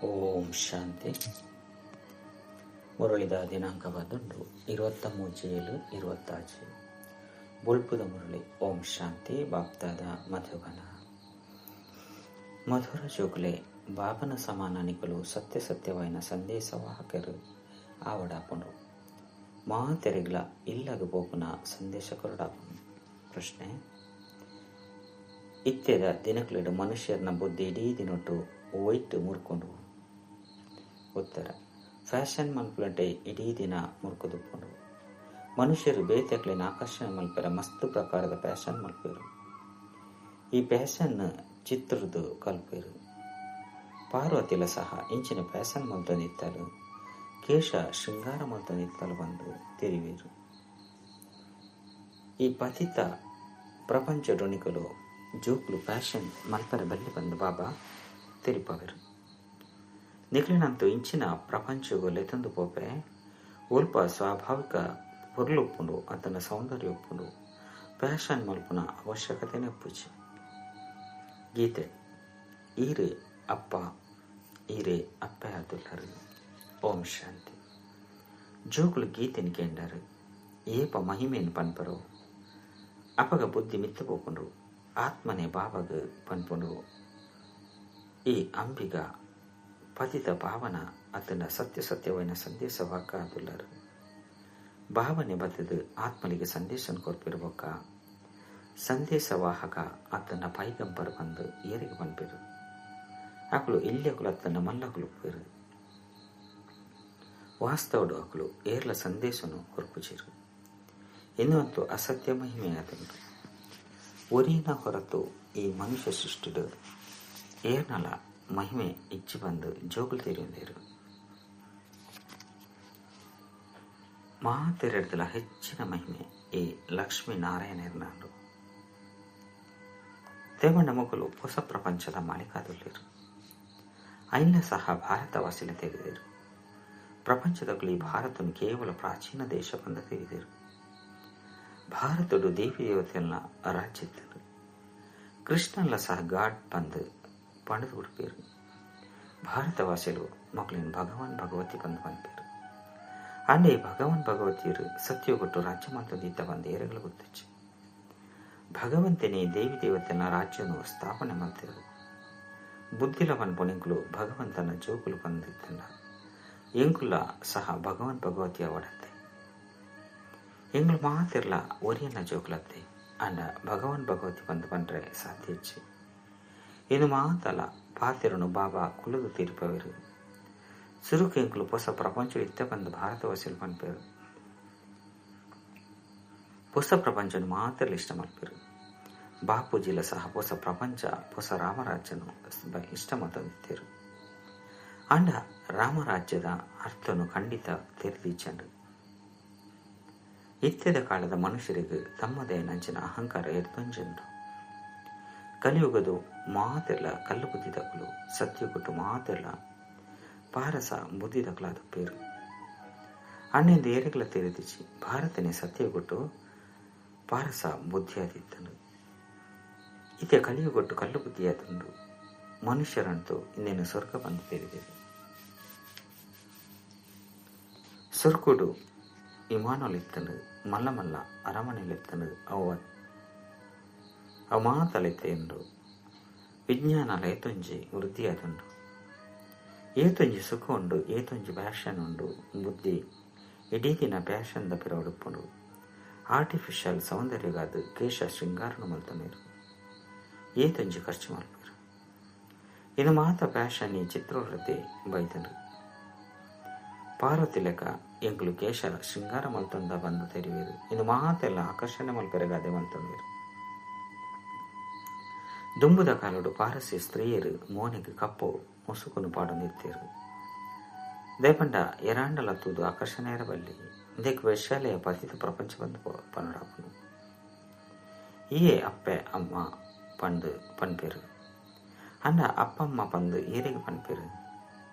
ಓಂ ಶಾಂತಿ. ಮುರಳಿದ ದಿನಾಂಕ ಬಂದುಂಡು 23/7/26. ಬೊಲ್ಪುದ ಮುರಳಿ. ಓಂ ಶಾಂತಿ. ಬಾಪ್ತಾದ ಮಧುಬನ. ಮಧುರ ಜೋಗುಲೆ ಬಾಬನ ಸಮಾನ ನಿಕಲು ಸತ್ಯ ಸತ್ಯವಾಯಿನ ಸಂದೇಶವಾಹಕರು ಆವಡಾಪುಂಡು. ಮಾತೆರೆಗ್ಲ ಇಲ್ಲಗ ಪೋಪುನ ಸಂದೇಶ ಕೊರಡಾಪುಂಡು. ಪ್ರಶ್ನೆ: ಇತ್ತೆದ ದಿನಕ್ಲೆಡ್ ಮನುಷ್ಯರ್ನ ಬುದ್ಧಿ ಇಡೀ ದಿನೊಟ್ಟು ಒಯ್ಟ್ ಮುರ್ಕೊಂಡು? ಉತ್ತರ: ಫ್ಯಾಷನ್ ಮಲ್ಪುಲಂಟೆ ಇಡೀ ದಿನ ಮುರ್ಕುದುಪ್ಪುಂಡು. ಮನುಷ್ಯರು ಬೇತೆಕ್ಲೆನ್ ಆಕರ್ಷಣೆ ಮಲ್ಪೆರೆ ಮಸ್ತ್ ಪ್ರಕಾರದ ಫ್ಯಾಷನ್ ಮಲ್ಪೆರು. ಈ ಫ್ಯಾಷನ್ ಚಿತ್ರದು ಕಲ್ಪೆರು. ಪಾರ್ವತಿಲ ಸಹ ಇಂಚಿನ ಫ್ಯಾಷನ್ ಮಲ್ತೊಂದಿತ್ತಲು, ಕೇಶ ಶೃಂಗಾರ ಮಲ್ತೊಂದಿತ್ತಲು ಬಂದು ತೆರಿವೇರು. ಈ ಪತಿತ ಪ್ರಪಂಚಡೊಣಿಕಲು ಜೋಕ್ಲು ಫ್ಯಾಷನ್ ಮಲ್ಪೆರೆ ಬಲ್ಲಿ ಬಂದು ಬಾಬಾ ತೆರಿಪವೆರು. ನಿಕ್ಲೆನಂತೂ ಇಂಚಿನ ಪ್ರಪಂಚಗು ಲೆತೊಂದು ಪೋಪೆ ಒಲ್ಪ ಸ್ವಾಭಾವಿಕ ಪೊರ್ಲುಪ್ಪುಂಡು, ಅತನ ಸೌಂದರ್ಯ ಉಪ್ಪುಂಡು, ಫ್ಯಾಷನ್ ಮಲ್ಪುನ ಅವಶ್ಯಕತೆನೇ ಉಪ್ಪುಜಿ. ಗೀತೆ: ಈರೆ ಅಪ್ಪ, ಈರೆ ಅಪ್ಪೆ ಆದುಲ್ಲರು. ಓಂ ಶಾಂತಿ. ಜೋಕುಲು ಗೀತೆನ್ ಕೇಂಡರು ಏಪ ಮಹಿಮೆನ್ ಪನ್ಪರು ಅಪಗ ಬುದ್ಧಿ ಮಿತ್ತು ಪೋಪುಂಡು. ಆತ್ಮನೆ ಬಾಬಗ್ ಪನ್ಪುಂಡು. ಈ ಅಂಬಿಗ ಪತಿತ ಭಾವನ ಅತನ ಸತ್ಯ ಸತ್ಯವಾಯಿನ ಸಂದೇಶ ವಾಕ ಆದುಲ್ಲರು. ಭಾವನೆ ಬತ್ತದು ಆತ್ಮಲಿಗೆ ಸಂದೇಶ ಕೊರ್ಪಿರು ಬೊಕ್ಕ ಸಂದೇಶವಾಹಕ ಅತನ ಪೈಗಂಬರ್ ಬಂದು ಏರಿಗೆ ಪನ್ಪಿರು. ಅಕುಲು ಇಲ್ಯಕುಲು ಅತ್ತನ ಮಲ್ಲಕುಲು ಉಪ್ಪುವೆರು. ವಾಸ್ತವಡು ಅಕುಲು ಏರ್ಲ ಸಂದೇಶನು ಕೊರ್ಪುಜೆರು. ಇನ್ನೊಂದು ಅಸತ್ಯ ಮಹಿಮೆ ಆದುಂಡು. ಒರಿನ ಹೊರತು ಈ ಮನುಷ್ಯ ಸೃಷ್ಟಿಡು ಏರ್ನಲ ಮಹಿಮೆ ಇಚ್ಚಿ ಬಂದು ಜೋಗುಲು ತೆರಿಯೊಂದೇರು. ಮಾತೆರೆಡ್ದಲ ಹೆಚ್ಚಿನ ಮಹಿಮೆ ಈ ಲಕ್ಷ್ಮೀ ನಾರಾಯಣರ್ನಾಂಡು. ದೇವಣ್ಣ ಮೊಗಲು ಹೊಸ ಪ್ರಪಂಚದ ಮಾಲೀಕಾದುಲ್ಲೇರು. ಐನ್ಲ ಸಹ ಭಾರತವಾಸಿಲ ತೆಗೆದೇರು. ಪ್ರಪಂಚದಗಳು ಈ ಭಾರತನು ಕೇವಲ ಪ್ರಾಚೀನ ದೇಶ ಬಂದ ತೆಗೆದೇರು. ಭಾರತಡು ದೇವಿ ದೇವತೆಯನ್ನ ರಾಜ್ಯತ್ತನು. ಕೃಷ್ಣನ್ಲ ಸಹ ಗಾಡ್ ಬಂದು ಪಂಡದು ಉಡುಪೇರು. ಭಾರತವಾಸಿಲು ಮಕ್ಕಳಿನ ಭಗವಾನ್ ಭಗವತಿ ಬಂದು ಬಂದ್ಪೇರು. ಅಂಡೆ ಭಗವಾನ್ ಭಗವತಿಯರು ಸತ್ಯಗೊಟ್ಟು ರಾಜ್ಯ ಮಂತದೀತ ಬಂದ ಏರೆಗಳು ಗೊತ್ತಚ್ಚು. ಭಗವಂತನೇ ದೇವಿ ದೇವತೆನ ರಾಜ್ಯನು ಸ್ಥಾಪನೆ ಮಾಡ್ತೇರು. ಬುದ್ಧಿಲವನ್ ಪೊಣಿಂಕುಲು ಭಗವಂತನ ಜೋಕುಲು ಬಂದಿತ್ತಂಡ ಎಂಕುಲ ಸಹ ಭಗವಾನ್ ಭಗವತಿಯ ಒಡತ್ತೆ. ಎಂಗಳು ಮಾತಿರ್ಲ ಒರಿಯನ್ನ ಜೋಕುಲತ್ತೆ ಅಂಡ ಭಗವಾನ್ ಭಗವತಿ ಬಂದು ಬಂದ್ರೆ ಸಾಧ್ಯ ಹೆಚ್ಚು. ಇನ್ನು ಮಾತಲ ಪಾತಿರನು ಬಾಬಾ ಕುಲದು ತೀರ್ಪವರು. ಸುರುಕು ಎಂಕುಲು ಹೊಸ ಪ್ರಪಂಚ ಇತ್ತ ಬಂದು ಭಾರತವಾಸಿಲು ಪನ್ಪೇರು. ಹೊಸ ಪ್ರಪಂಚನು ಮಾತ್ರ ಇಷ್ಟ ಮಲ್ಪೇರು. ಬಾಪೂಜಿಲ ಸಹ ಹೊಸ ಪ್ರಪಂಚ ಹೊಸ ರಾಮರಾಜ್ಯನು ಇಷ್ಟ ಮತಂದಿತ್ತೇರು. ಅಂಡ ರಾಮರಾಜ್ಯದ ಅರ್ಥನು ಖಂಡಿತ ತೆರೆದಿಚ್ಚಂಡು. ಇತ್ಯದ ಕಾಲದ ಮನುಷ್ಯರಿಗೆ ತಮ್ಮದೇ ನಂಚಿನ ಅಹಂಕಾರ ಎರ್ತೊಂಜುಂಡು. ಕಲಿಯುಗದು ಮಾತೆಲ್ಲ ಕಲ್ಲು ಬುದ್ಧಿದಕುಲು, ಸತ್ಯಗೊಟ್ಟು ಮಾತೆಲ್ಲ ಪಾರಸ ಬುದ್ಧಿದಕಲಾದ ಪೇರು. ಅಣ್ಣೆಂದು ಏರೆಗಳ ತೆರೆದಿಚ್ಚಿ ಭಾರತನೇ ಸತ್ಯಗೊಟ್ಟು ಪಾರಸ ಬುದ್ಧಿಯಾದಿತ್ತನು. ಇತ್ತೆ ಕಲಿಯುಗೊಟ್ಟು ಕಲ್ಲು ಬುದ್ಧಿಯಾದುಂಡು. ಮನುಷ್ಯರಂತೂ ಇನ್ನೇನು ಸ್ವರ್ಗ ಬಂದು ತೆರೆದಿದೆ. ಸ್ವರ್ಗುಡು ವಿಮಾನಲಿತ್ತನು, ಮಲ್ಲ ಮಲ್ಲ ಅರಮನೆಲಿತ್ತನು, ಅವ ಅವು ಮಾತಲೆತ್ತೆ ಎಂದು ವಿಜ್ಞಾನಲ ಏತೊಂಜಿ ವೃದ್ಧಿಯಾದುಂಡು. ಏತೊಂಜಿ ಸುಖ ಉಂಡು, ಏತೊಂಜಿ ಪ್ಯಾಷನ್ ಉಂಡು. ಬುದ್ಧಿ ಇಡೀ ದಿನ ಪ್ಯಾಷನ್ದ ಪಿರವಡುಪ್ಪುಂಡು. ಆರ್ಟಿಫಿಷಿಯಲ್ ಸೌಂದರ್ಯಗಾದ ಕೇಶ ಶೃಂಗಾರನು ಮಲ್ತನೇರು. ಏತೊಂಜಿ ಖರ್ಚು ಮಲ್ಪೇರು. ಇದು ಮಾತ ಪ್ಯಾಷನ್ ಈ ಚಿತ್ರವೃದ್ಧಿ ಬೈತನು. ಪಾರ್ವತಿ ಲೆಕ್ಕ ಎಂಕುಲು ಕೇಶ ಶೃಂಗಾರ ಮಲ್ತೊಂದ ಬಂದು ತೆರಿವೇರು. ಇದು ಮಾತೆಲ್ಲ ಆಕರ್ಷಣೆ ಮಲ್ಪೆರೆಗಾದೆ ಮಲ್ತೊಂದೇರು. ದುಂಬುದ ಕಾಲಡು ಪಾರಸಿ ಸ್ತ್ರೀಯರು ಮೋನೆಗೆ ಕಪ್ಪು ಮುಸುಕುನು ಪಾಡೊಂದಿತ್ತೇರು. ದೇಪಂಡ ಎರಾಂಡಲ ತೂದು ಆಕರ್ಷಣೆಯರ ಬಲ್ಲಿ ಇಂದೆಕ್ ವೈಶಾಲೆಯ ಪತಿತ ಪ್ರಪಂಚ ಬಂದು ಪನ್ನಡಾಪುನು. ಈಯೇ ಅಪ್ಪೆ ಅಮ್ಮ ಪಂಡು ಪನ್ಪೇರು. ಅಂಡ ಅಪ್ಪಮ್ಮ ಪಂದು ಏರಿಗೆ ಪನ್ಪೇರು.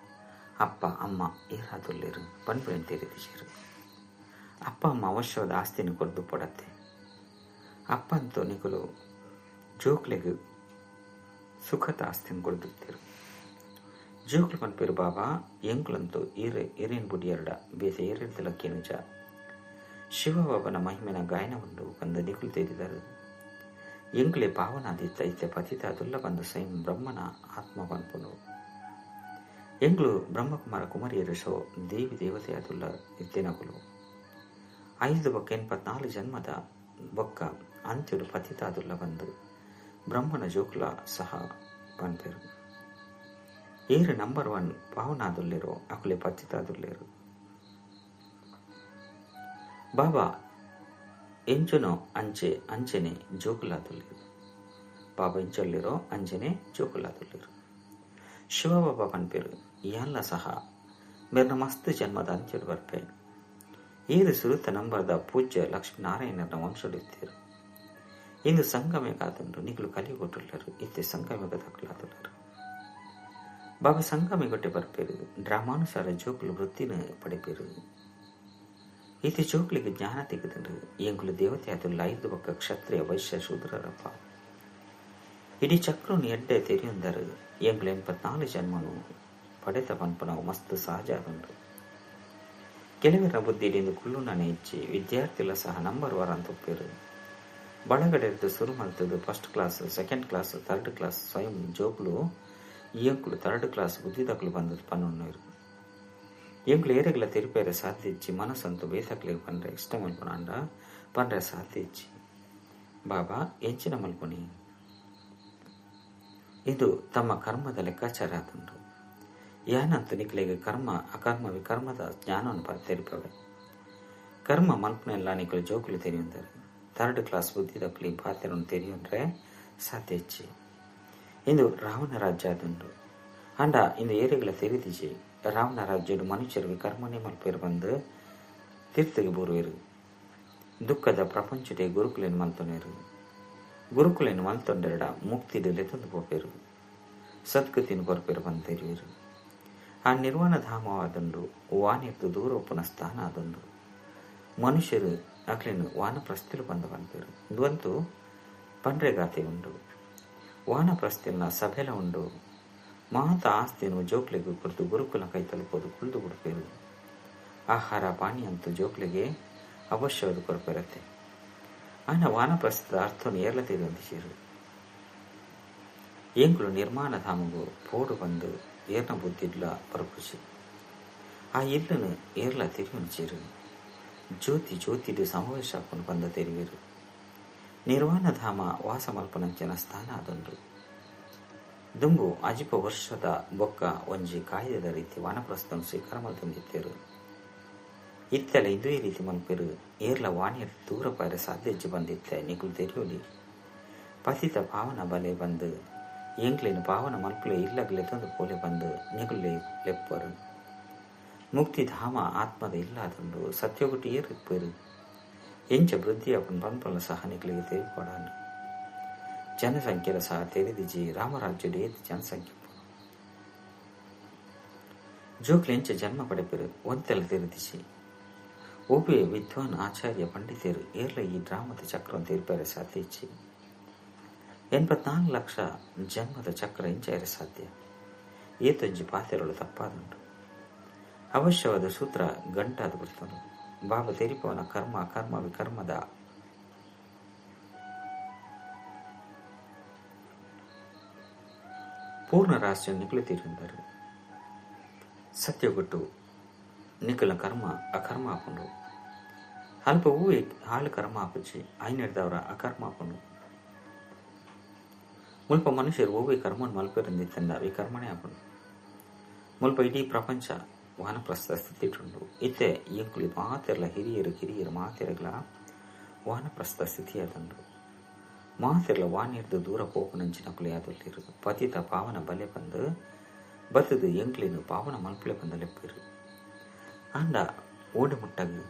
ಅಪ್ಪ ಅಮ್ಮ ಏರಾದುಲ್ಲೇರು ಪನ್ಪೇನು ತೆರೆದಿಜೇರು. ಅಪ್ಪ ಅಮ್ಮ ಅವಶ್ಯವಾದ ಆಸ್ತಿನ ಕೊರ್ದು ಪಡತ್ತೆ. ಅಪ್ಪಂತೂ ನಿಕುಲು ಜೋಕ್ಲೆಗ್ ಸುಖದ ಆಸ್ತಿನ ಕೊಡ್ದಿರ್ತೀರು. ಜೋಕುಲು ಪನ್ಪೇರು ಬಾಬಾ ಎಂಕುಲಂತೂ ಈರೇನ್ ಬುಡಿಯರ್ಡ ಬೇತೆ ಏರೆಡ್ದಲಕ್ಕೇನುಜ ಶಿವಬಾಬನ ಮಹಿಮೆನ ಗಾಯನ ಉಂಡು ಬಂದ ನಿಕುಲು ತೇರಿದರು. ಎಂಕುಲೆ ಪಾವನಾದಿತ್ತ ಇತ್ತೆ ಪತಿತಾದುಲ್ಲ ಬಂದು ಸ್ವಯಂ ಬ್ರಹ್ಮನ ಆತ್ಮ ಪನ್ಪುನು. ಎಂಕುಲು ಬ್ರಹ್ಮಕುಮಾರ ಕುಮಾರಿಯರು ಶೋ ದೇವಿ ದೇವತೆ ಅದುಲ್ಲ ಇತ್ತೆನಕುಲು. 5 ಬೊಕ್ಕ 84 ಜನ್ಮದ ಬೊಕ್ಕ ಅಂತ್ಯಡು ಪತಿತಾದುಲ್ಲ ಬಂದು ಬ್ರಹ್ಮನ ಜೋಕುಲ ಸಹ ಪನ್ಪೇರು. ಏರು ನಂಬರ್ 1 ಪಾವನಾದುಲ್ಲೇರೋ ಅಕುಲೆ ಪತಿತಾದುಲ್ಲೇರು. ಬಾಬಾ ಎಂಚುನೋ ಅಂಚೆ ಅಂಚೆನೆ ಜೋಕುಲಾದುಲ್ಲೇರು. ಬಾಬಾ ಎಂಚೊಲ್ಲೇರೋ ಅಂಚೆನೆ ಜೋಕುಲಾದುಲ್ಲೇರು. ಶಿವಬಾಬಾ ಪನ್ಪೇರು ಯಾನ್ಲ ಸಹ ಮೇರ್ನ ಮಸ್ತ್ ಜನ್ಮದ ಅಂತ್ಯಡು ಬರ್ಪೆ. ಏರು ಸುರುತ ನಂಬರ್ದ ಪೂಜ್ಯ ಲಕ್ಷ್ಮೀನಾರಾಯಣನ ವಂಶಡಿತ್ತೀರು. ಇಂದು ಸಂಗಮೇಗಾದುಂಡು ನಿಕುಲು ಕಲಿಗೊಟ್ಟುಲ್ಲರು ಇತ್ತೆ ಸಂಗಮೇಗದಕುಲಾದುಲ್ಲರು. ಬಾಬಾ ಸಂಗಮೇಗೊಟ್ಟೆ ಬರ್ಪೇರು. ಡ್ರಾಮಾನುಸಾರ ಜೋಕುಲು ವೃತ್ತಿನ ಪಡೆಪೇರು. ಇತ್ತೆ ಜೋಕುಲಿಗೆ ಜ್ಞಾನ ತೆಗೆದುಂಡು. ಎಂಕುಲು ದೇವತೆ ಆದುಲ್ಲ 5 ಬೊಕ್ಕ ಕ್ಷತ್ರಿಯ ವೈಶ್ಯ ಶೂದ್ರರಪ್ಪ. ಇಡೀ ಚಕ್ರನು ಎಡ್ಡೆ ತೆರೆಯೊಂದರು. ಎಂಕುಲು 84 ಜನ್ಮನು ಪಡೆತ ಪನ್ಪನವು ಮಸ್ತ್ ಸಹಜ ಆದುಂಡು. ಕೆಲವರ ಬುದ್ಧಿಯಿಂದ ಕುಳ್ಳುನನೆ ಇಚ್ಚಿ ವಿದ್ಯಾರ್ಥಿಗಳ ಸಹ ನಂಬರ್ ವಾರ ಅಂತ ಒಪ್ಪೇರು. ಬಳಗಡೆರ್ದು ಸುರು ಮಲ್ತದ್ದು first class, second class, third class ಸ್ವಯಂ ಜೋಕುಲು ಎಂಕುಲು ಥರ್ಡ್ ಕ್ಲಾಸ್ ಬುದ್ಧಿದಕುಲು ಬಂದದ್ದು ಪನ್ನುಣ್ಣರು. ಎಂಕುಲು ಏರೆಗಳ ತೆರಿಪೇರೆ ಸಾಧ್ಯ ಇಚ್ಚಿ ಮನಸ್ಸಂತೂ ಬೇತಕ್ಲಿಗೆ ಪನ್ರೆ ಇಷ್ಟ ಮಲ್ಪುನಾಂಡ ಪನ್ರೆ ಸಾಧ್ಯ ಇಚ್ಚಿ. ಬಾಬಾ ಎಂಚಿನ ಮಲ್ಪುನಿ ಇದು ತಮ್ಮ ಕರ್ಮದ ಲೆಕ್ಕಾಚಾರ ಆದುಂಡು. ಯಾನಂತೂ ನಿಕ್ಲೆಗೆ ಕರ್ಮ ಅಕರ್ಮ ವಿಕರ್ಮದ ಜ್ಞಾನವನ್ನು ತೆರಿಪವೆ. ಕರ್ಮ ಮಲ್ಪನೆಲ್ಲ ನಿಕಲು ಜೋಕುಲು ತೆರೆಯುಂದರು. ಥರ್ಡ್ ಕ್ಲಾಸ್ ಬುದ್ಧಿದಕ್ಕಲಿ ಪಾತ್ರವನ್ನು ತೆರೆಯುಂಡ್ರೆ ಸಾಧ್ಯ ಇಚ್ಚಿ. ಇಂದು ರಾವಣ ರಾಜ್ಯ ಆದುಂಡು. ಅಂಡ ಇಂದು ಏರೆಗಳ ತೆರೆದಿಜಿ. ರಾವಣ ರಾಜ್ಯಡು ಮನುಷ್ಯರು ವಿಕರ್ಮನೇ ಮಲ್ಪೇರು ಬಂದು ತೀರ್ಥಗೆ ಬರುವೇರು. ದುಃಖದ ಪ್ರಪಂಚಡೆ ಗುರುಕುಲೇನು ಮಲ್ತೊನೇರು. ಗುರುಕುಲೇನು ಮಲ್ತೊಂಡೆರಡ ಮುಕ್ತಿಡು ಲೆತ್ತೊಂದು ಪೋಪೇರು. ಸದ್ಗತಿನ ಕೊರಪೇರು ಬಂದು ತೆರೆಯುವರು. ಆ ನಿರ್ವಾಣ ಧಾಮವಾದುಂಡು. ವಾನೆತ್ತು ದೂರ ಒಪ್ಪುನ ಸ್ಥಾನ ಆದುಂಡು. ಮನುಷ್ಯರು ಅಕ್ಲೇನು ವಾನಪ್ರಸ್ಥಿಲು ಬಂದ ಪನ್ಪೇರು. ಇಂದುವಂತೂ ಪಂಡ್ರೆಗಾತೆ ಉಂಡು. ವಾನಪ್ರಸ್ಥಿನ ಸಭೆಲ ಉಂಡು. ಮಾತ ಆಸ್ತಿಯನ್ನು ಜೋಕ್ಲೆಗೆ ಕೊಡ್ತು ಗುರುಕುಲ ಕೈ ತಲುಪೋದು ಕುಳಿದು ಬಿಡ್ಪೇರು. ಆಹಾರ ಪಾನೀಯಂತೂ ಜೋಕ್ಲೆಗೆ ಅವಶ್ಯವಾದ ಕೊರಪೇರತ್ತೆ. ಆನ ವಾನಪ್ರಸ್ಥದ ಅರ್ಥವನ್ನು ಏರ್ಲ ತಿಳಿಯುವಂತಿರು. ಎಂಕುಲು ನಿರ್ಮಾಣ ಧಾಮಗು ಪೋಡು ಬಂದು ಏರ್ನ ಬುದ್ಧಿಡ್ಲ ಪರಪುಜಿ. ಆ ಇಲ್ಲನು ಏರ್ಲ ತಿರುವನಿಚೇರು. ಜ್ಯೋತಿ ಜ್ಯೋತಿಡು ಸಮಾವೇಶ ಬಂದ ತೆರಿವೇರು. ನಿರ್ವಾಣ ಧಾಮ ವಾಸ ಮಲ್ಪನಂಚಿನ ಸ್ಥಾನ ಆದುಂಡು. ದುಂಬು ಅಜಿಪ ವರ್ಷದ ಬೊಕ್ಕ ಒಂಜಿ ಕಾಯ್ದೆದ ರೀತಿ ವಾನಪ್ರಸ್ಥನ ಸ್ವೀಕಾರ ಮಲ್ತೊಂದಿತ್ತೇರು. ಇತ್ತೆಲ್ಲ ಇಂದು ಈ ರೀತಿ ಮಲ್ಪೇರು. ಏರ್ಲ ವಾಣಿಯರ್ ದೂರ ಪಾರೆ ಸಾಧ್ಯ ಹೆಜ್ಜೆ ಬಂದಿತ್ತೆ ನಿಕುಲು ತೆರಿಯೋಲಿ. ಪತಿತ ಪಾವನ ಬಲೆ ಬಂದು ಎಂಕ್ಲೇನು ಪಾವನ ಮಲ್ಪುಲೆ ಇಲ್ಲಗಲೆ ತಂದು ಪೋಲೆ ಬಂದು ನಿಕುಲೆ ಲೆಪ್ಪರು. ಮುಕ್ತಿಧಾಮ ಆತ್ಮದ ಇಲ್ಲಾದುಂಡು. ಸತ್ಯಗುಟ್ಟಿ ಏರಿಪ್ಪೇರು. ಎಂಚ ವೃದ್ಧಿ ಅಪ್ಪನ ಪನ್ಪಲ ಸಹ ನಿಕಲಿಗೆ ತೆರಿಪಡಾನು. ಜನಸಂಖ್ಯೆಲ ಸಹ ತೆರೆದಿಜಿ. ರಾಮರಾಜ್ಯಡು ಏತ್ ಜನಸಂಖ್ಯೆ ಜೋಕ್ಲು ಎಂಚ ಜನ್ಮ ಪಡೆಪೇರು ಒಂತೆಲ್ಲ ತೆರೆದಿಜಿ. ಒಬ್ಬೆ ವಿದ್ವಾನ್ ಆಚಾರ್ಯ ಪಂಡಿತರು ಏರ್ಲ ಈ ಡ್ರಾಮದ ಚಕ್ರವನ್ನು ತೀರ್ಪೇರೆ ಸಾಧ್ಯ ಇಚ್ಚಿ. 84 ಲಕ್ಷ ಜನ್ಮದ ಚಕ್ರ ಎಂಚ ಸಾಧ್ಯ. ಏತೊಂಜಿ ಪಾತೆರಳು ತಪ್ಪಾದುಂಡು. ಅವಶ್ಯವಾದ ಸೂತ್ರ ಗಂಟಾದ ಬಿಡ್ತಾನು. ಬಾಬಾ ತೆರಿಪವನ ಕರ್ಮ ಅಕರ್ಮ ವಿಕರ್ಮದ ಪೂರ್ಣ ರಹಸ್ಯ ನಿಕುಲು ತೀರಿಂದರು. ಸತ್ಯಗೊಟ್ಟು ನಿಕುಲ ಕರ್ಮ ಅಕರ್ಮ ಆಪುಂಡು. ಅಲ್ಪ ಹೂವೆ ಹಾಳು ಕರ್ಮ ಆಪುಜಿ ಐನೆಡ್ದವರ ಅಕರ್ಮ ಆಪುಂಡು. ಮುಲ್ಪ ಮನುಷ್ಯರು ಓವೆ ಕರ್ಮನ್ ಮಲ್ಪೆರಂದಿತ್ತಂಡ ವಿಕರ್ಮಣೆ ಆಪುಂಡು. ಮುಲ್ಪ ಇಡೀ ಪ್ರಪಂಚ ವಾನಪ್ರಸ್ಥ ಸ್ಥಿತಿ ಉಂಡು. ಇತ್ತೆ ಎಂಕುಲಿ ಮಾತೆರ್ಲ ಹಿರಿಯರು ಕಿರಿಯರು ಮಾತೆರಗ್ಲ ವಾನಪ್ರಸ್ಥ ಸ್ಥಿತಿ ಆದುಂಡು. ಮಾತೆರ್ಲ ವಾನಿರ್ದು ದೂರ ಪೋಪುನಂಚಿನಕುಲು ಯಾದುಲ್ಲೇರು. ಪತಿತ ಪಾವನ ಬಲೆ ಬಂದು ಬತ್ತದು ಎಂಕ್ಲೇನು ಪಾವನ ಮಲ್ಪುಲೆ ಬಂದ ಲೆಪ್ಪೇರು. ಆಂಡ ಓಡಿ ಮುಟ್ಟಗು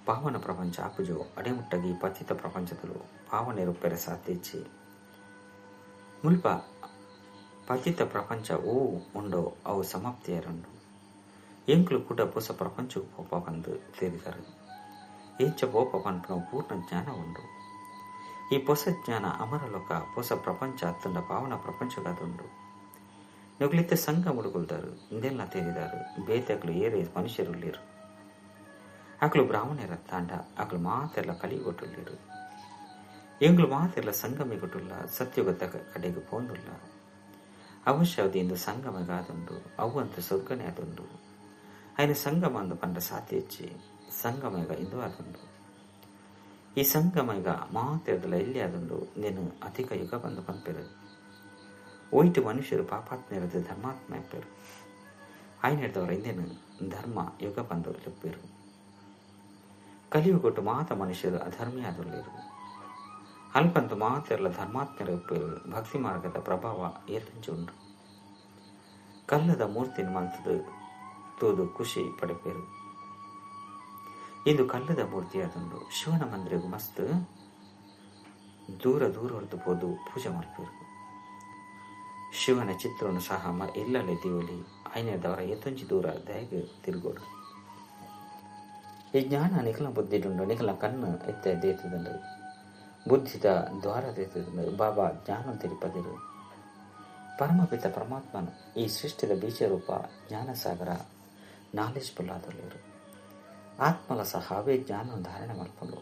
ಪಾವನ ಪ್ರಪಂಚ ಆಪುಜೋ ಅಡೆ ಮುಟ್ಟಗಿ ಪತಿತ ಪ್ರಪಂಚದಲು ಪಾವನೆರುಪ್ಪೆರೆ ಸಾಧ್ಯ. ಮುಲ್ಪ ಪತಿತ ಪ್ರಪಂಚ ಓ ಉಂಡೋ ಅವು ಸಮಾಪ್ತಿಯರುಂಡು. ಎಂಕ್ಲು ಕೂಡ ಪೊಸ ಪ್ರಪಂಚಕ್ಕೆ ಪೋಪ ಬಂದು ತೇರಿದರು. ಎಂಚ ಪೋಪ ಪನ್ಪುನ ಪೂರ್ಣ ಜ್ಞಾನ ಉಂಡು. ಈ ಪೊಸ ಜ್ಞಾನ ಅಮರಲೋಕ ಪೊಸ ಪ್ರಪಂಚ ಅತ್ತಂಡ ಪಾವನ ಪ್ರಪಂಚಗಾದುಂಡು. ನುಗ್ಲಿತ್ತೆ ಸಂಘ ಮುಡುಗುಲ್ದಾರು ಇಂದೆಲ್ಲ ತೇರಿದಾರು ಬೇತಕ್ಲು ಏರೆ ಮನುಷ್ಯರುಳ್ಳೀರು ಆಕಳು ಬ್ರಾಹ್ಮಣರ ತಾಂಡ ಆಕಳು ಮಾತೆಲ್ಲ ಕಲಿಗೊಟ್ಟುಳ್ಳೀರು ಎಂಗ್ಳು ಮಾತೆಲ್ಲ ಸಂಗಮಿಗೊಟ್ಟುಲ್ಲ ಸತ್ಯುಗತ ಕಡೆಗೆ ಪೋಂದುಲ್ಲ ಅವಶ್ಯ ಇಂದು ಸಂಗಮಗಾದುಂಡು ಅವು ಸ್ವರ್ಗನೆ ಅದುಂಡು ఆయన ಸಂಗಮ ಅಂದು ಪಂಡ ಸಾತಿ ಸಂಗಮಗ ಇಂದು ಆದುಂಡು ಈ ಸಂಗಮಗ ಮಾತೆರ್ದಲ ಎಲ್ಲಿ ಆದುಂಡು ನೀನು ಅಧಿಕ ಯುಗ ಬಂದು ಪಂಪೆರು ಒಯ್ಟು ಮನುಷ್ಯರು ಪಾಪಾತ್ಮೆರದು ಧರ್ಮಾತ್ಮ ಎಪ್ಪೆರು ఆయన ಹಿಡ್ದವರ ಇಂದೇನು ಧರ್ಮ ಯುಗ ಬಂದು ಲೆಪ್ಪೆರು ಕಲಿಯುಗೊಟ್ಟು ಮಾತ ಮನುಷ್ಯರು ಅಧರ್ಮಿ ಆದುಳ್ಳೇರು ಅಲ್ಪಂತು ಮಾತೆರ್ಲ ಧರ್ಮಾತ್ಮರ ಎಪ್ಪೆರು ಭಕ್ತಿ ಮಾರ್ಗದ ಪ್ರಭಾವ ಏತಂಚು ಉಂಡು ಕಲ್ಲದ ಮೂರ್ತಿನ ಮಲ್ತದು ತೂದು ಖುಷಿ ಪಡೆಪೇರು ಇಂದು ಕಲ್ಲದ ಮೂರ್ತಿಯಾದುಂಡು ಶಿವನ ಮಂದಿರಗೂ ಮಸ್ತ್ ದೂರ ದೂರ ಹೊರತು ಪೋದು ಪೂಜೆ ಮಾಡ್ಪೇರು ಶಿವನ ಚಿತ್ರವನ್ನು ಸಹ ಎಲ್ಲಲ್ಲೇ ದಿವಲಿ ಆಯ್ನದವರ ಎತ್ತೊಂಚಿ ದೂರ ದಯಗೆ ತಿರುಗೋಡು ಈ ಜ್ಞಾನ ನಿಖಲ ಬುದ್ಧಿಡುಂಡು ನಿಖಲ ಕಣ್ಣು ಎತ್ತ ದೇತದಂಡು ಬುದ್ಧಿದ ದ್ವಾರ ದೇತದಂಡು ಬಾಬಾ ಜ್ಞಾನ ತಿರುಪದಿರು ಪರಮಪಿತ ಪರಮಾತ್ಮನು ಈ ಸೃಷ್ಟಿದ ಬೀಜರೂಪ ಜ್ಞಾನಸಾಗರ ನಾಲೆಜ್ಫುಲ್ ಆದಲ್ಲಿರು ಆತ್ಮಲ ಸಹ ಅವೇ ಜ್ಞಾನ ಧಾರಣೆ ಮಾಡಿಕೊಂಡು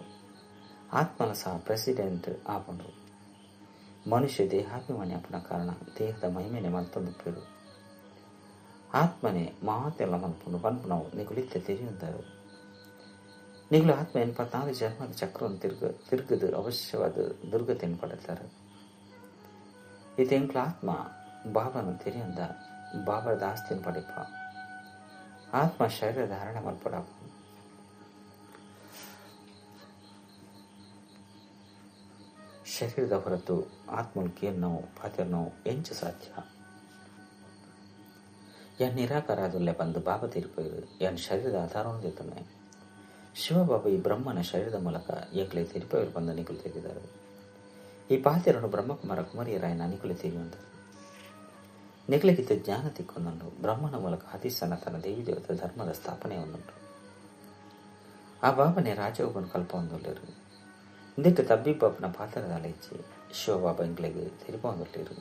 ಆತ್ಮಲ ಸಹ ಪ್ರೆಸಿಡೆಂಟ್ ಆಪಂಡು ಮನುಷ್ಯ ದೇಹಾಭಿಮಾನಿ ಅಪ್ಪನ ಕಾರಣ ದೇಹದ ಮಹಿಮೆನೆ ಮಲ್ತೊಂದು ಆತ್ಮನೆ ಮಾತೆಲ್ಲ ಮಲ್ಪುಂಡು ಪನ್ಪು ನಾವು ನಿಗುಲಿತ್ತೆ ತೆರೆಯುತ್ತಾರೆ ನಿಗುಲು ಆತ್ಮ 84 ಜನ್ಮದ ಚಕ್ರವನ್ನು ತಿರುಗದು ಅವಶ್ಯವಾದ ದುರ್ಗತಿಯನ್ನು ಪಡೆಯುತ್ತಾರೆ. ಇದು ಎಂಕ್ಲ ಆತ್ಮ ಬಾಬನು ತೆರೆಯಂದ ಬಾಬರದ ಆಸ್ತಿಯನ್ನು ಪಡೆಪ ಆತ್ಮ ಶರೀರ ಧಾರಣ ಮಲ್ಪಡ ಶರೀರದ ಹೊರತು ಆತ್ಮಕ್ಕೆ ನಾವು ಪಾತ್ರ ಎಂಚ ಸಾಧ್ಯ. ಯಾನ್ ನಿರಾಕಾರ ಆದುಲ್ಲೆ ಬಂದು ಬಾಬಾ ತೀರ್ಪೇರು ಯಾನ್ ಶರೀರದ ಆಧಾರವನ್ನು ದೇತನೆ ಶಿವಬಾಬಾ ಈ ಬ್ರಹ್ಮನ ಶರೀರದ ಮೂಲಕ ಎಂಕ್ಲೆ ತಿರುಪೇರು ಬಂದು ನಿಕುಲು ತೆಗೆದರು. ಈ ಪಾತಿರನ್ನು ಬ್ರಹ್ಮಕುಮಾರ ಕುಮಾರಿಯರಾಯನ ನಿಕುಲು ತೆರೆಯುವಂಥದ್ದು ನಿಕಲಿಗಿದ್ದ ಜ್ಞಾನ ತಿಕ್ಕೊಂದುಂಡು ಬ್ರಹ್ಮನ ಮೂಲಕ ಅತಿ ಸನಾತನ ದೇವಿ ದೇವತೆ ಧರ್ಮದ ಸ್ಥಾಪನೆ ಒಂದುಂಟು. ಆ ಬಾಬನೇ ರಾಜಯೋಗನು ಕಲ್ಪ ಹೊಂದೊಲ್ಲೇರು ಇಂದಿಟ್ಟು ತಬ್ಬಿ ಬಾಬನ ಪಾತ್ರದ ಅಲೆಚ್ಚಿ ಶಿವಬಾಬಾ ಎಂಕ್ಲೆಗೆ ತೆರಿಪೊಂದುಲ್ಲೇರು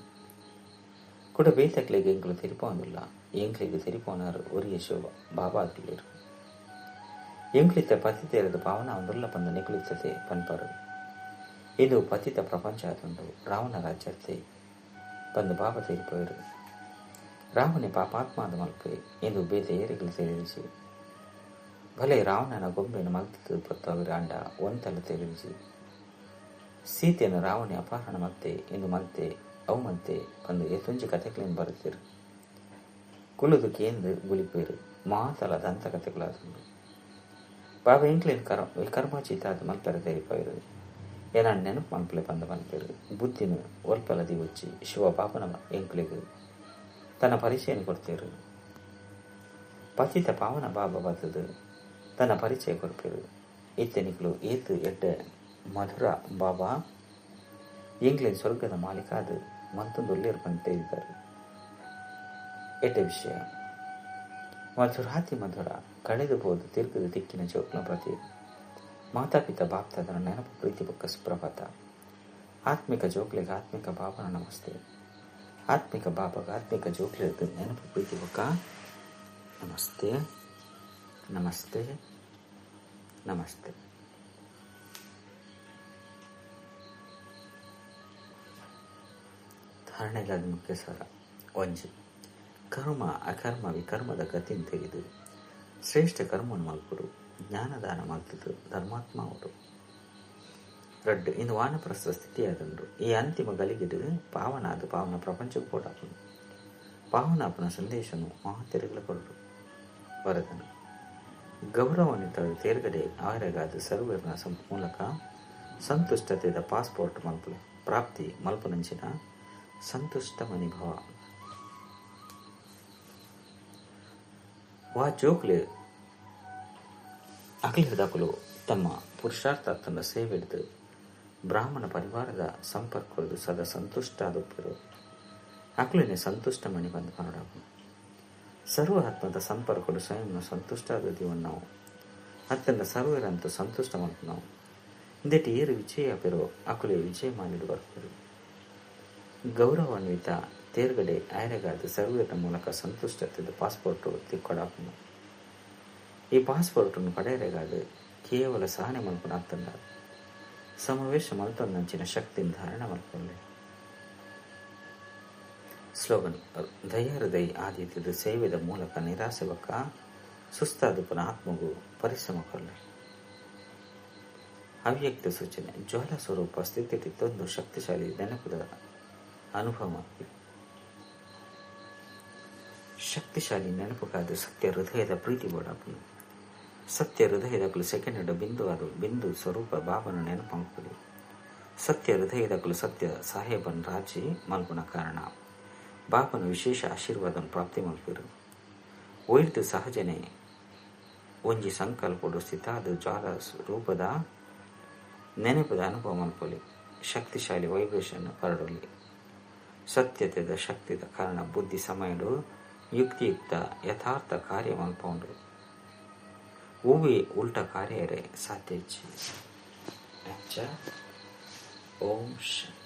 ಕೂಡ ಬೇತಕ್ಲೆಗೆ ಎಂಕ್ಲು ತೆರಿಪೊಂದುಲ್ಲ ಎಂಕ್ಲೆಗೆ ತೆರಿಪೋನಾರು ಒರಿಯ ಶಿವ ಬಾಬಾ ಆದುಲ್ಲೇರು ಎಂಕ್ಲಿತ್ತ ಪತಿತೇರದ ಭಾವನ ಒಂದುಲ್ಲ ಬಂದು ನಿಕುಲಿತ್ತದೆ ಪನ್ಪರು. ಇದು ಪತಿತ ಪ್ರಪಂಚ ಆದುಂಡು ರಾವಣ ರಾಜ್ಯತೆ ಬಂದು ಬಾಬಾ ತೀರಿಪೋಯರು. ರಾವಣೆ ಪಾಪಾತ್ಮಾದ ಮಲ್ಪೆ ಎಂದು ಬೇತೆ ಏರಿಗಳು ತಿಳಿಸಿ ಭಲೆ ರಾವಣನ ಗೊಂಬೆಯನ್ನು ಮಲ್ತದ್ದು ಪತ್ತವರ ಅಂಡ ಒಂತಲ್ಲ ತಿಳಿಸಿ ಸೀತೆಯನ್ನು ರಾವಣೆ ಅಪಹರಣ ಮತ್ತೆ ಎಂದು ಮಲ್ತೆ ಅವು ಮಲ್ತೆ ಒಂದು ಎತ್ತೊಂಜಿ ಕಥೆಗಳನ್ನು ಬರುತ್ತೀರು ಕುಲುದು ಕೇಂದ್ರ ಗುಳಿಪೇರು ಮಾತಲ ದಂತ ಕಥೆಗಳಾದುಂಡು. ಬಾಬಾ ಇಂಕ್ಲೇನ್ ಕರ್ಮಚೀತ ಅದು ಮಲ್ಪೆರ ತೆರಿಪೈರು ಏನ ನೆನಪು ಮಲ್ಪಲೆ ಬಂದ ಮಲ್ಪೇರು ಬುದ್ಧಿನ ಒಲ್ಪಲ ದಿವಚ್ಚಿ ಶಿವ ಬಾಬನ ಎಂಕ್ಲಿಗೆ ತನ್ನ ಪರಿಚಯ ಕೊಡ್ತೇರು. ಪತಿತ ಪಾವನ ಬಾಬಾ ಬರ್ತದು ತನ್ನ ಪರಿಚಯ ಕೊಡ್ಪೇರು. ಇತ್ತೆನಿಕ್ಲು ಏತು ಎಡ್ಡೆ ಮಧುರ ಬಾಬಾ ಎಂಗ್ಲಿನ್ ಸ್ವರ್ಗದ ಮಾಲೀಕ ಅದು ಮತ್ತೊಂದು ಒಳ್ಳೆಯರು ಬಂದು ತಿಳಿದ್ದಾರೆ. ಎಡ್ಡೆ ವಿಷಯ ಮಧುರಾತಿ ಮಧುರ ಕಳೆದು ಹೋದ ತಿರುಗದ ದಿಕ್ಕಿನ ಜೋಕ್ಲ ಪ್ರತಿ ಮಾತಾಪಿತ ಬಾಪ್ತಾದರ ನೆನಪು ಪ್ರೀತಿ ಬೊಕ್ಕ ಸುಪ್ರಭಾತ. ಆತ್ಮಿಕ ಜೋಕ್ಲಿಗೆ ಆತ್ಮಿಕ ಬಾಬನ ನಮಸ್ತೆ. ಆತ್ಮಿಕ ಬಾಬಾಗ ಆತ್ಮಿಕ ಜೋಕ್ಲಿಗೆ ನೆನಪು ಪ್ರೀತಿ ಬೊಕ್ಕ ನಮಸ್ತೆ ನಮಸ್ತೆ ನಮಸ್ತೆ. ಧಾರಣೆಗಾದ ಮುಖ್ಯ ಸಾರ. ಒಂಜಿ ಕರ್ಮ ಅಕರ್ಮ ವಿಕರ್ಮದ ಗತಿಯನ್ನು ತೆಗೆದು ಶ್ರೇಷ್ಠ ಕರ್ಮವನ್ನು ಮಲ್ಪುಡು ಜ್ಞಾನದಾನ ಮಲ್ತದ್ದು ಧರ್ಮಾತ್ಮ ಅವರು. ರಡ್ಡು ಇಂದು ವಾನಪ್ರಸ್ಥ ಸ್ಥಿತಿಯಾದುಂಡು. ಈ ಅಂತಿಮ ಗಲಿಗಿಡು ಪಾವನ ಅದು ಪಾವನ ಪ್ರಪಂಚಕ್ಕೆ ಪೋಡಾಪನು ಪಾವನಾಪನ ಸಂದೇಶನು ಮಹಾತೆರೆಗಳ ಕೊರಡು ವರದನು ಗೌರವಾನ್ವಿತ ತೇರ್ಗಡೆ ಆರಗಾದ ಸರ್ವರ್ನ ಮೂಲಕ ಸಂತುಷ್ಟತೆದ ಪಾಸ್ಪೋರ್ಟ್ ಮಲ್ಪು ಪ್ರಾಪ್ತಿ ಮಲ್ಪುನಂಚಿನ ಸಂತುಷ್ಟ ಮನಿಭವ. ವಾ ಜೋಕ್ಲೆ ಅಖಿಲದಾಕಲು ತಮ್ಮ ಪುರುಷಾರ್ಥಾತ್ಮ ಸೇವೆ ಹಿಡಿದು ಬ್ರಾಹ್ಮಣ ಪರಿವಾರದ ಸಂಪರ್ಕದ್ದು ಸದಾ ಸಂತುಷ್ಟ ಆದೊಪ್ಪರು ಅಕ್ಲಿನೇ ಸಂತುಷ್ಟ ಮಣಿ ಬಂದು ಕನ್ನಡ ಸರ್ವ ಆತ್ಮದ ಸಂಪರ್ಕಡು ಸ್ವಯಂ ಸಂತುಷ್ಟ ಆದ ನಾವು ಅತ್ಯಂತ ಸರ್ವರಂತೂ ಸಂತುಷ್ಟ ಮಾಡ್ತು ನಾವು ಇಂದೆಟ್ಟು ಏರು ವಿಜಯ ಪೆರೋ ಅಕುಲೆ ವಿಜಯ ಮಾನಿಡು ಬರ್ಪರು. ಗೌರವಾನ್ವಿತ ತೇರ್ಗಡೆ ಆಯೆರೆಗಾದ್ ಸರ್ವೆರ್ನ ಮೂಲಕ ಸಂತುಷ್ಟತೆದ ಪಾಸ್ಪೋರ್ಟ್ ತಿಕ್ಕೊಡಾಪುಂಡು. ಈ ಪಾಸ್ಪೋರ್ಟ್ ನು ಪಡೆಯೆರೆಗಾದ್ ಕೇವಲ ಸಹನೆ ಮನ್ಪುನ ಅತ್ತುಂಡ ಸಮಾವೇಶ ಮಲ್ತೊಂದಂಚಿನ ಶಕ್ತಿನ್ ಧಾರಣ ಮಲ್ಪೊಲಿ. ಸ್ಲೋಗನ್: ದಯಾ ಹೃದಯ ಆದಿತ್ಯದ ಸೇವೆದ ಮೂಲಕ ನಿರಾಸೆ ಬೊಕ್ಕ ಸುಸ್ತಾದುಪ್ಪುನ ಆತ್ಮಗು ಪರಿಶ್ರಮ ಕೊರ್ಲೆ. ಅವ್ಯಕ್ತ ಸೂಚನೆ: ಜ್ವಾಲಾ ಸ್ವರೂಪ ಸ್ಥಿತಿಟಿತ್ತೊಂದು ಶಕ್ತಿಶಾಲಿ ನೆನಪುದ ಅನುಭವ ಮಲ್ಪುಲೆ. ಶಕ್ತಿಶಾಲಿ ನೆನಪುಗಾದ್ ಸತ್ಯ ಹೃದಯದ ಪ್ರೀತಿ ಬೋಡಾಪುಂಡು. ಸತ್ಯ ಹೃದಯದಕುಲು ಸೆಕೆಂಡ್ ಬಿಂದು ಆದ್ ಬಿಂದು ಸ್ವರೂಪ ಬಾಬಾನ ನೆನಪು ಮಲ್ಪೊಲಿ. ಸತ್ಯ ಹೃದಯದಕುಲು ಸತ್ಯ ಸಾಹೇಬನ್ ರಾಜಿ ಮಲ್ಪುನ ಕಾರಣ ಬಾಬನ ವಿಶೇಷ ಆಶೀರ್ವಾದನ್ ಪ್ರಾಪ್ತಿ ಮಲ್ಪೆರು. ಒಯ್ದು ಸಹಜನೆ ಒಂಜಿ ಸಂಕಲ್ಪಡು ಸ್ಥಿತಾದ ಜ್ವಾಲಾ ರೂಪದ ನೆನಪುದ ಅನುಭವ ಮಲ್ಪೊಲಿ. ಶಕ್ತಿಶಾಲಿ ವೈಬ್ರೇಷನ್ ಪರಡೊಲಿ. ಸತ್ಯತೆದ ಶಕ್ತಿದ ಕಾರಣ ಬುದ್ಧಿ ಸಮಯಡು ಯುಕ್ತಿಯುಕ್ತ ಯಥಾರ್ಥ ಕಾರ್ಯ ಮಲ್ಪೊಂಡು. ಒವ್ವೆ ಉಲ್ಟ ಕಾರ್ಯ ಸಾಧ್ಯ. ಅಚ್ಚ, ಓಂ ಶಾಂತಿ.